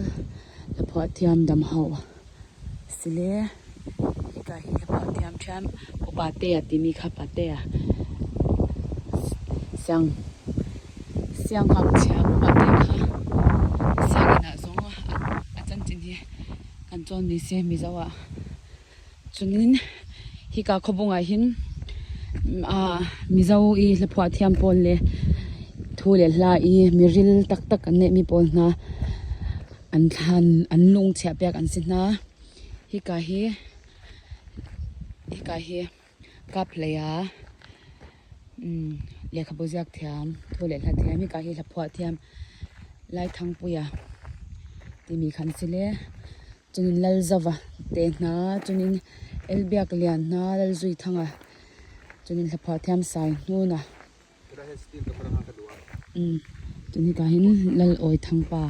Kawl hlaphuah thiam Damhauh a si le hika hi hlaphuah thiam ṭhiam Upa-tea timi kha patea siang siangngakchia upate kha sianginn ah zong a cancin hi kan cawnmi si Mizo ah. Cunin hika khuabung ah hin Mizo i hlaphuah thiam pawl le thu le hla i miril taktak an neihmi pawl hna an thlan an lung chiahpiak an si hna. Hika hi hika hi kap hlei ah lehkhabu ziak thiam, thu le hla thiam, hika hi hlaphuah thiam Laithangpuia timi kha an si le Cunin Lalzova te hna, cunin Elbiaklian hna, Lalzuithanga, cunin hlaphuah thiam Sai Hnuna. Cun hika hin Lal Awi Thangpa.